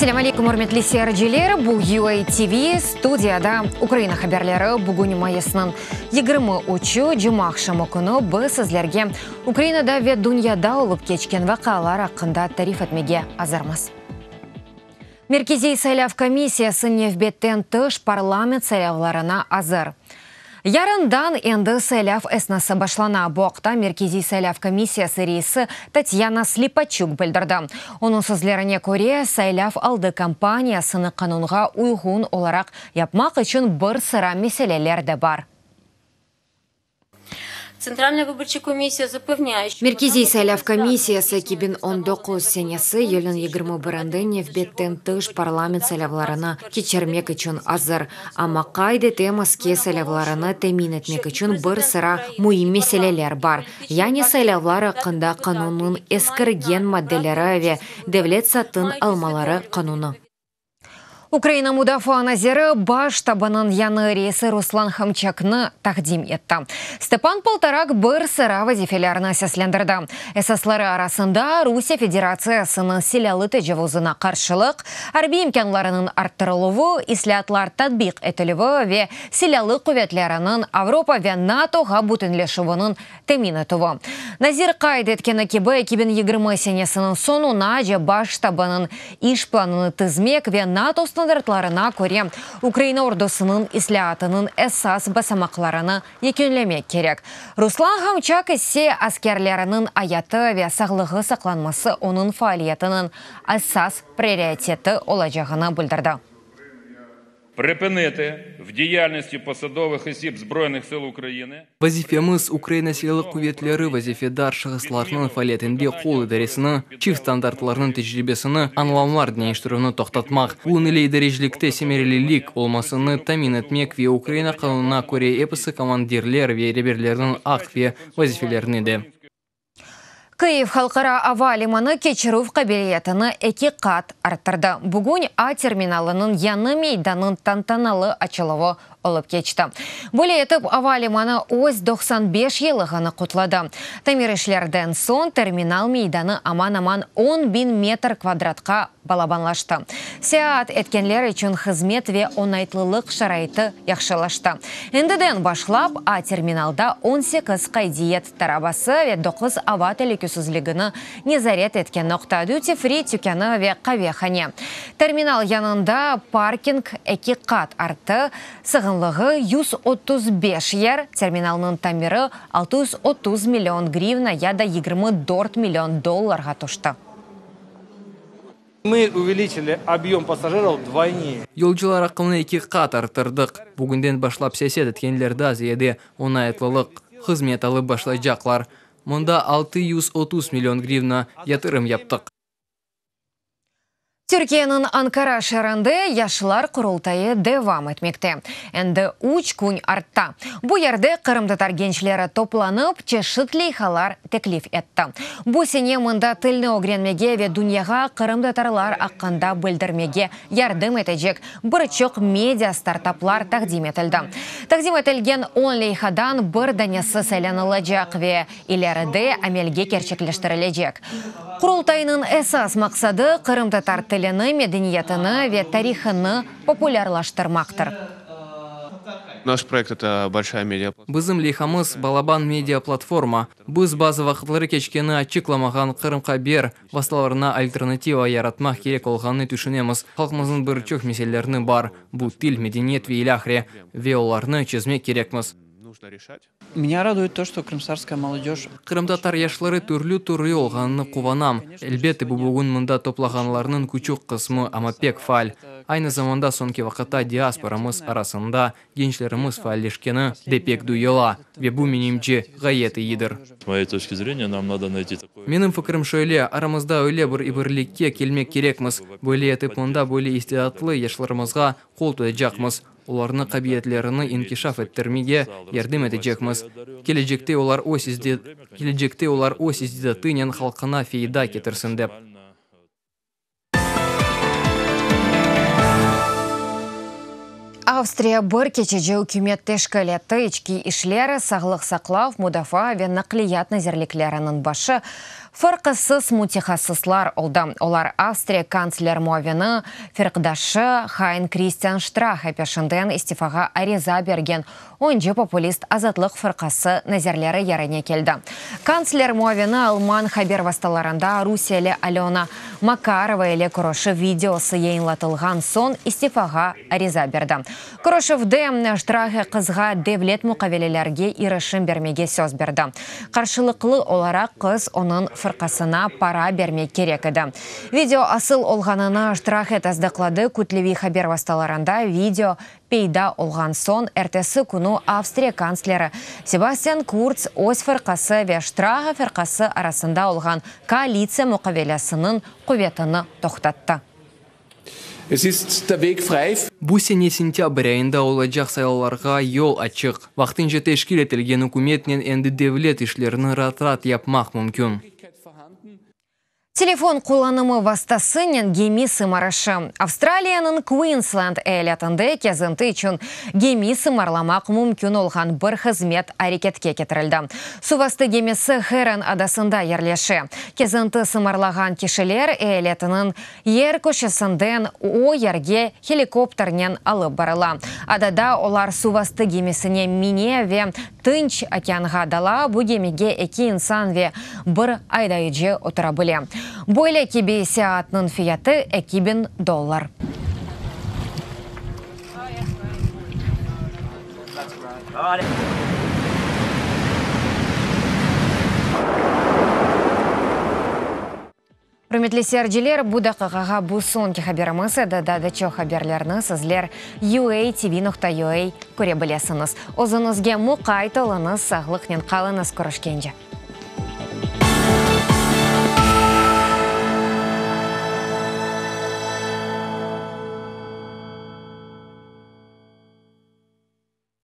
Selâm aleyküm, ürmetli seyirciler! Bu UA TV, studiyada Ukraina haberleri. Bugün mayısnıñ 23-ü, cumaaqşamı künü biz sizlerge Ukrainada ve dünyada olıp keçken vaqialar aqqında tarif etmege azırmız. Merkeziy saylav komissiyası nevbetten tış parlament saylavlarına azır. Yarından endi saylav esnası başlana. Bu aqta Merkeziy saylav komissiyası reisi Tatyana Slepaçuk bildirdi. Onıñ sözlerine köre, saylav aldı kampaniyasını qanunğa uyğun olaraq yapmaq içün bir sıra meseleler de bar. Merkeziy saylav komissiyası 2019 senesi iyülniñ 21-nde nevbetten tış parlament saylavlarını keçirmek içün azır. Amma qayd etemiz ki, saylavlarını temin etmek içün bir sıra müim meseleler bar, yani saylavlar aqqında qanunnıñ eskirgen maddeleri ve devlet satın almaları qanunı. Ukraina Mudafaa naziri Baş ştabınıñ yañı reisi Ruslan Homçaknı taqdim etti. Stepan Poltorak bir sıra vazifelerni seslendirdi. Esasları arasında, Rusiye Federatsiyasınıñ silâlı tecavuzına qarşılıq, arbiy imkânlarınıñ arttırıluvı, islâatlar tatbiq etilüvi ve Silâlı quvetleriniñ Avropa ve NATOğa bütünleşüviniñ temin etüvi. Nazir qayd etkeni kibi, 2020 senesiniñ soñunace Baş ştabınıñ iş planını tizmek ve NATO standartlarına köre Ukraina ordusınıñ islâatınıñ esas basamaqlarını yekünlemek kerek. Ruslan Homçak ise askerleriniñ ayatı ve sağlığı saqlanması onıñ faaliyetiniñ esas prioriteti olacağını bildirdi. Prıpınıtı v diyalnosti posadovıh osib Zbroynıh sil Ukrainı. Vazifemiz, Ukraina Silâlı Quvetleri vazifedar şahıslarnıñ faaliyetinde qol idaresini, çift standartlarnıñ tecribesini, añlamlar deñiştirüvni toqtatmaq, bunıñ ile idarecilikte semerelilik olmasını tamin etmek ve Ukraina qanunına köre episi komandirler ve reberlerniñ aq ve vazifelerini de. Kıyiv halqara ava limanı keçirüv qabiliyetini eki qat arttırdı. Bugün A terminalınıñ yañı meydanıñ tantanalı açıluvı olıp keçti. Böyle etip ava limanı öz 95 yıllığını qutladı. Tamir işlerden soñ terminal meydanı aman-aman 10.000 metr kvadratqa balabanlaştı. Seyaat etkenler içün hızmet ve oñaytlılıq şaraiti yahşılaştı. Endiden başlap A terminalda 18 qaydiyet tarabası ve doquz ava telükesizligini nezaret etken noqta, duty free tükânı ve qavehane. Terminal yanında parking eki qat arttı, sığınlığı 135 yer, terminalnıñ tamiri 630 million grivna ya da 24 million dollarğa tüşti. Mı uveliçili obyom passajirov vdvoyne. Yolcular aqımını eki qat arttırdıq. Bugünden başlap siyaset etkenler daa ziyade oñaytlılıq hızmet alıp başlaycaqlar. Mında 630 million grivna yatırım yaptıq. Türkiyeniñ Ankara şeerinde Yaşlar Qurultayı devam etmekte. Endi üç kün artta. Bu yerde qırımtatar gençleri toplanıp, çeşit leyhalar teklif etti. Bu sene mında tilni ögrenmege ve dünyağa qırımtatarlar aqqında bildirmege yardım etecek bir çoq media startaplar taqdim etildi. Taqdim etilgen on leyhadan bir danesi saylanılacaq ve ileride amelge kerçekleştirilecek. Qurultaynıñ esas maqsadı, qırımtatar tilini, medeniyetini ve tarihını populârlaştırmaqtır. Naş proyekt, eto bolşaya media. Bizim leyhamız, balaban media platforma. Biz bazı vaqıtları keçkeni açıqlamağan Qırım haber vastalarına alternativa yaratmaq kerek olğanını tüşünemiz. Halqımıznıñ bir çoq meselelerini bar, bu til, medeniyet ve ilâhre, ve olarnı çezmek kerekmiz. Menya raduet to, çto krımsarskaya molodej. Qırımtatar yaşları türlü-türlü olğanını quvanam. Elbette, bu bugün mında toplağanlarnıñ küçük qısmı, amma pek faal. Aynı zamanda soñki vaqıtta diasporamız arasında gençlerimiz faalleşkeni de pek duyula, ve bu, menimce, ğayet eyidir. Menim fikrim şöyle, aramızda öyle bir ibirlikke kelmek kerekmiz, böyle etip mında böyle istidatlı yaşlarımızğa qol tutacaqmız, olarnı qabiliyetlerini inkişaf ettirmege yardım etecekmiz, kelecekte olar öz kelecekte olar öz istidatınen halqına feyda ketirsin dep. Avstriya bir keçici ükümet teşkil etti, İçki işler, sağlıq saqlav, mudafaa ve naqliyat nazirlikleriniñ başı. Fırqasız mütehassıslar oldı. Olar Avstriya kantsler muavini, firqdaşı Hayn-Kristian Ştrahe peşinden istifağa ariza bergen oncı populist Azatlıq fırqası nazirleri yerine keldi. Kantsler muavini alman haber vastalarında rusiyeli Alöna Makarova ile körüşüv videosı yayınlatılğan soñ istifağa ariza berdi. Körüşüvde Ştrahe qızğa devlet muqavelelerge irişim bermege söz berdi. Qarşılıqlı olaraq qız onıñ fırqasına para bermek kerek edi. Video asıl olğanını Ştrahe tasdıqladı, kütleviy haber vastalarında video peyda olğan soñ ertesi künü Avstriya kantsleri Sebastian Kurts öz fırqası ve Ştrahe fırqası arasında olğan koalitsiya muqavelesiniñ quvetini toqtattı. Es ist der Weg frei. Bu sene sentâbr ayında olacaq saylavlarğa yol açıq. Vaqtınca teşkil etilgen ükümetnen endi devlet işlerini raat-raat yapmaq mümkün. Telefon qullanımı vastasınen gemi sımarışı. Avstraliyanıñ Queensland eyaletinde kezinti içün gemi sımarlamaq mümkün olğan bir hızmet areketke ketirildi. Suvastı gemisi Heron adasında yerleşe. Kezinti sımarlağan kişiler eyaletiniñ Yer köşesinden o yerge helikopternen alıp barıla. Adada olar suvastı gemisine mine ve Tınç okeanğa dala, bu gemige eki insan ve bir aydayıcı otura bile. Böyle kibi seyaatnıñ fiyatı 2000 dollar. Ürmetli seyirciler, bu daqiqağa bu soñki haberimiz edi. Daa da çoq haberlerni sizler UATV nokta UA köre bilesiñiz. Özüñizge muqayt oluñız, sağlıqnen qalıñız, körüşkence.